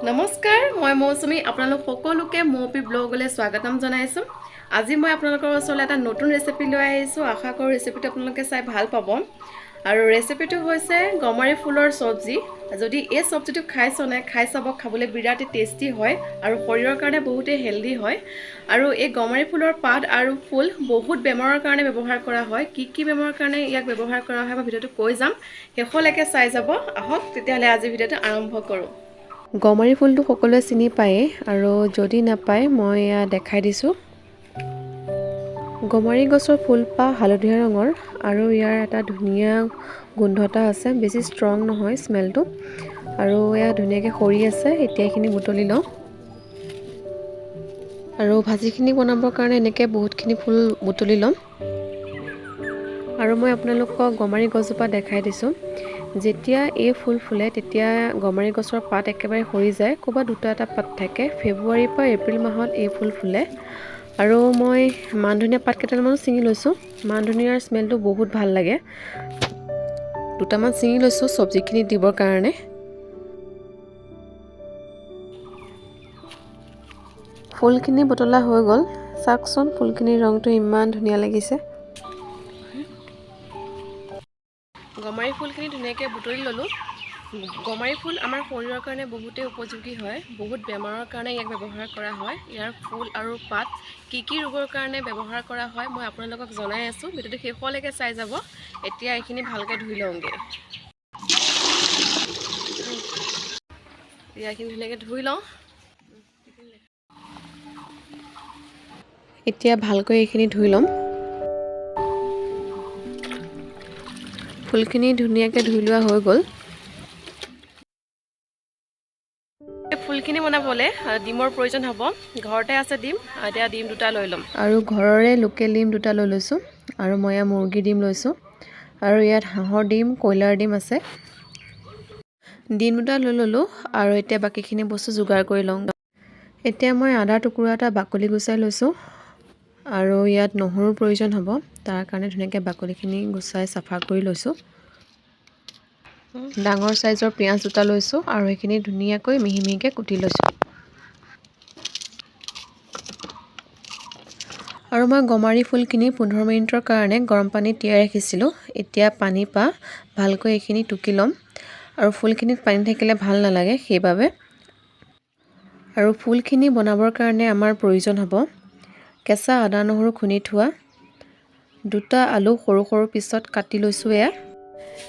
নমস্কাৰ, মই মৌচুমী আপোনালোক সকলোকে মৌপি ব্লগলৈ স্বাগতম জনাইছোঁ। আজি মই আপোনালোকৰ ওচৰলৈ এটা নতুন ৰেচিপি লৈ আহিছোঁ। আশা কৰোঁ ৰেচিপিটো আপোনালোকে চাই ভাল পাব। আৰু ৰেচিপিটো হৈছে গমাৰি ফুলৰ চব্জি। যদি এই চব্জিটো খাইছ নাই, খাই চাব, খাবলৈ বিৰাটেই টেষ্টি হয় আৰু শৰীৰৰ কাৰণে বহুতেই হেল্ডি হয়। আৰু এই গমাৰি ফুলৰ পাত আৰু ফুল বহুত বেমাৰৰ কাৰণে ব্যৱহাৰ কৰা হয়। কি কি বেমাৰৰ কাৰণে ইয়াক ব্যৱহাৰ কৰা হয় মই ভিডিঅ'টো কৈ যাম, শেষলৈকে চাই যাব। আহক তেতিয়াহ'লে আজি ভিডিঅ'টো আৰম্ভ কৰোঁ। গমাৰি ফুলটো সকলোৱে চিনি পায়েই, আৰু যদি নাপায় মই এয়া দেখাই দিছোঁ। গমাৰি গছৰ ফুলপাহ হালধীয়া ৰঙৰ আৰু ইয়াৰ এটা ধুনীয়া গোন্ধ এটা আছে, বেছি ষ্ট্ৰং নহয় স্মেলটো। আৰু এয়া ধুনীয়াকৈ সৰি আছে। এতিয়া এইখিনি বুটলি লওঁ। আৰু ভাজিখিনি বনাবৰ কাৰণে এনেকৈ বহুতখিনি ফুল বুটলি ল'ম। আৰু মই আপোনালোকক গমাৰি গছজোপা দেখাই দিছোঁ। যেতিয়া এই ফুল ফুলে তেতিয়া গমাৰি গছৰ পাত একেবাৰে সৰি যায়, ক'ৰবাত দুটা এটা পাত থাকে। ফেব্ৰুৱাৰীৰ পৰা এপ্ৰিল মাহত এই ফুল ফুলে। আৰু মই মান ধনিয়া পাত কেইডালমানো ছিঙি লৈছোঁ। মান ধনিয়াৰ স্মেলটো বহুত ভাল লাগে। দুটামান ছিঙি লৈছোঁ চব্জিখিনি দিবৰ কাৰণে। ফুলখিনি বুটলা হৈ গ'ল। চাওকচোন ফুলখিনিৰ ৰংটো ইমান ধুনীয়া লাগিছে। গমাৰি ফুলখিনি ধুনীয়াকৈ বুটলি ল'লোঁ। গমাৰি ফুল আমাৰ শৰীৰৰ কাৰণে বহুতেই উপযোগী হয়। বহুত বেমাৰৰ কাৰণে ইয়াক ব্যৱহাৰ কৰা হয়। ইয়াৰ ফুল আৰু পাত কি কি ৰোগৰ কাৰণে ব্যৱহাৰ কৰা হয় মই আপোনালোকক জনাই আছোঁ। ভিডিঅ'টো শেষলৈকে চাই যাব। এতিয়া এইখিনি ভালকৈ ধুই লওঁগৈ। এইখিনি ধুনীয়াকৈ ধুই লওঁ। এতিয়া ভালকৈ এইখিনি ধুই ল'ম। ফুলখিনি ধুনীয়াকৈ ধুই লোৱা হৈ গ'ল। ফুলখিনি বনাবলৈ ডিমৰ প্ৰয়োজন হ'ব। ঘৰতে আছে ডিম, এতিয়া ডিম দুটা লৈ ল'ম। আৰু ঘৰৰে লোকেল ডিম দুটা লৈ লৈছোঁ। আৰু মই ইয়াত মুৰ্গী ডিম লৈছোঁ। আৰু ইয়াত হাঁহৰ ডিম, কয়লাৰ ডিম আছে। ডিম দুটা লৈ ল'লোঁ। আৰু এতিয়া বাকীখিনি বস্তু যোগাৰ কৰি লওঁ। এতিয়া মই আদা টুকুৰা এটা বাকলি গুচাই লৈছোঁ। আৰু ইয়াত নহৰুৰ প্ৰয়োজন হ'ব, তাৰ কাৰণে ধুনীয়াকৈ বাকলিখিনি গুচাই চাফা কৰি লৈছোঁ। ডাঙৰ চাইজৰ পিঁয়াজ দুটা লৈছোঁ আৰু সেইখিনি ধুনীয়াকৈ মিহি মিহিকৈ কুটি লৈছোঁ। আৰু মই গমাৰি ফুলখিনি 15 মিনিটৰ কাৰণে গৰম পানীত তিয়াই ৰাখিছিলোঁ। এতিয়া পানী পা ভালকৈ এইখিনি টুকি ল'ম। আৰু ফুলখিনিত পানী থাকিলে ভাল নালাগে, সেইবাবে। আৰু ফুলখিনি বনাবৰ কাৰণে আমাৰ প্ৰয়োজন হ'ব কেঁচা আদা নহৰু খুন্দি থোৱা, দুটা আলু সৰু সৰু পিছত কাটি লৈছোঁ। এয়া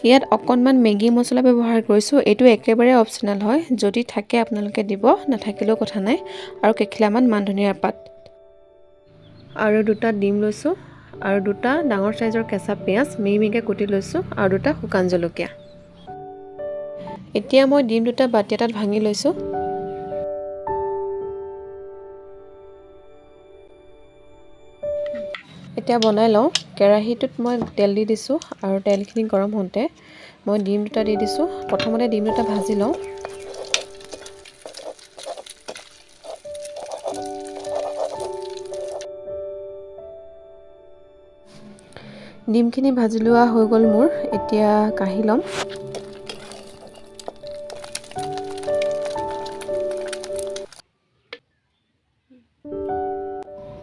ইয়াত অকণমান মেগী মছলা ব্যৱহাৰ কৰিছোঁ। এইটো একেবাৰে অপশ্যনেল হয়, যদি থাকে আপোনালোকে দিব, নাথাকিলেও কথা নাই। আৰু কেইখিলামান মান ধনিয়াৰ পাত আৰু দুটা ডিম লৈছোঁ। আৰু দুটা ডাঙৰ চাইজৰ কেঁচা পিঁয়াজ মিহি মিহিকৈ কুটি লৈছোঁ আৰু দুটা শুকান জলকীয়া। এতিয়া মই ডিম দুটা বাতি এটাত ভাঙি লৈছোঁ। এতিয়া বনাই লওঁ। কেৰাহীটোত মই তেল দি দিছোঁ আৰু তেলখিনি গৰম হওঁতে মই ডিম দুটা দি দিছোঁ। প্ৰথমতে ডিম দুটা ভাজি লওঁ। ডিমখিনি ভাজি লোৱা হৈ গ'ল মোৰ। এতিয়া কাঢ়ি ল'ম।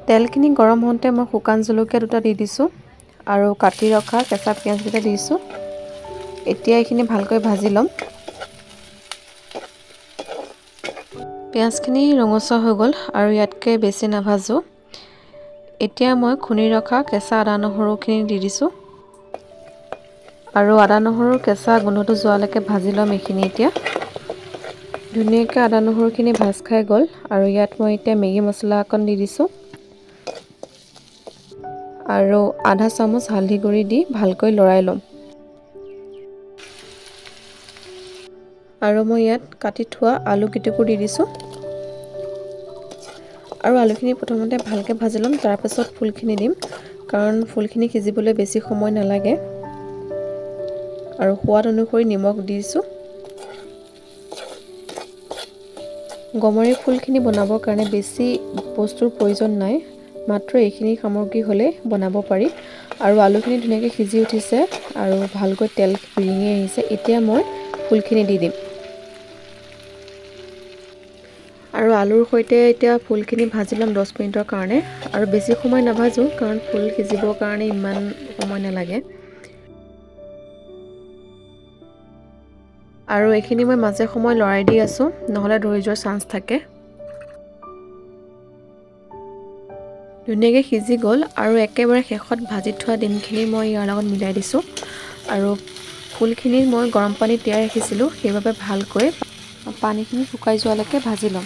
তেলখিনি গৰম হওঁতে মই শুকান জলকীয়া দুটা দি দিছোঁ আৰু কাটি ৰখা কেঁচা পিঁয়াজকেইটা দিছোঁ। এতিয়া এইখিনি ভালকৈ ভাজি ল'ম। পিঁয়াজখিনি ৰঙচুৱা হৈ গ'ল আৰু ইয়াতকৈ বেছি নাভাজোঁ। এতিয়া মই খুন্দি ৰখা কেঁচা আদা নহৰুখিনি দি দিছোঁ আৰু আদা নহৰুৰ কেঁচা গোন্ধটো যোৱালৈকে ভাজি ল'ম এইখিনি। এতিয়া ধুনীয়াকৈ আদা নহৰুখিনি ভাজ খাই গ'ল। আৰু ইয়াত মই এতিয়া মেগী মছলা অকণ দি দিছোঁ আৰু আধা চামুচ হালধি গুড়ি দি ভালকৈ লৰাই ল'ম। আৰু মই ইয়াত কাটি থোৱা আলু কেইটুকুৰ দি দিছোঁ। আৰু আলুখিনি প্ৰথমতে ভালকৈ ভাজি ল'ম, তাৰপাছত ফুলখিনি দিম, কাৰণ ফুলখিনি সিজিবলৈ বেছি সময় নালাগে। আৰু সোৱাদ অনুসৰি নিমখ দি দিছোঁ। গমাৰি ফুলখিনি বনাবৰ কাৰণে বেছি বস্তুৰ প্ৰয়োজন নাই। মাত্ৰ এইখিনি সামগ্ৰী হ'লে বনাব পাৰি। আৰু আলুখিনি ধুনীয়াকৈ সিজি উঠিছে আৰু ভালকৈ তেল বিৰিঙি আহিছে। এতিয়া মই ফুলখিনি দি দিম আৰু আলুৰ সৈতে এতিয়া ফুলখিনি ভাজি ল'ম 10 মিনিটৰ কাৰণে। আৰু বেছি সময় নাভাজোঁ, কাৰণ ফুল সিজিবৰ কাৰণে ইমান সময় নালাগে। আৰু এইখিনি মই মাজে সময় লৰাই দি আছোঁ, নহ'লে ধৰি যোৱাৰ চান্স থাকে। ধুনীয়াকৈ সিজি গ'ল। আৰু একেবাৰে শেষত ভাজি থোৱা ডিমখিনি মই ইয়াৰ লগত মিলাই দিছোঁ। আৰু ফুলখিনি মই গৰম পানীত তিয়াই ৰাখিছিলোঁ, সেইবাবে ভালকৈ পানীখিনি শুকাই যোৱালৈকে ভাজি ল'ম।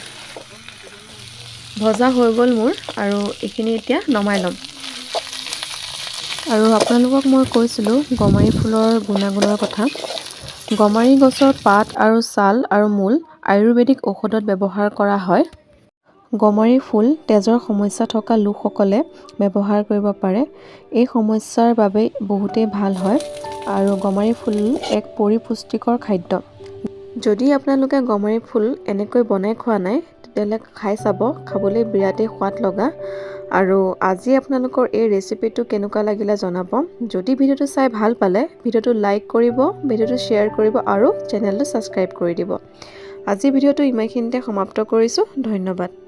ভজা হৈ গ'ল মোৰ আৰু এইখিনি এতিয়া নমাই ল'ম। আৰু আপোনালোকক মই কৈছিলোঁ গমাৰি ফুলৰ গুণাগুণৰ কথা। গমাৰি গছৰ পাত আৰু ছাল আৰু মূল আয়ুৰ্বেদিক ঔষধত ব্যৱহাৰ কৰা হয়। গমাৰি ফুল তেজৰ সমস্যা থকা লোকসকলে ব্যৱহাৰ কৰিব পাৰে। এই সমস্যাৰ বাবে বহুতেই ভাল হয়। আৰু গমাৰি ফুল এক পৰিপুষ্টিকৰ খাদ্য। যদি আপোনালোকে গমাৰি ফুল এনেকৈ বনাই খোৱা নাই, তেতিয়াহ'লে খাই চাব, খাবলৈ বিৰাটেই সোৱাদ লগা। আৰু আজি আপোনালোকৰ এই ৰেচিপিটো কেনেকুৱা লাগিলে জনাব। যদি ভিডিঅ'টো চাই ভাল পালে ভিডিঅ'টো লাইক কৰিব, ভিডিঅ'টো শ্বেয়াৰ কৰিব আৰু চেনেলটো ছাবস্ক্ৰাইব কৰি দিব। আজি ভিডিঅ'টো ইমানখিনিতে সমাপ্ত কৰিছোঁ। ধন্যবাদ।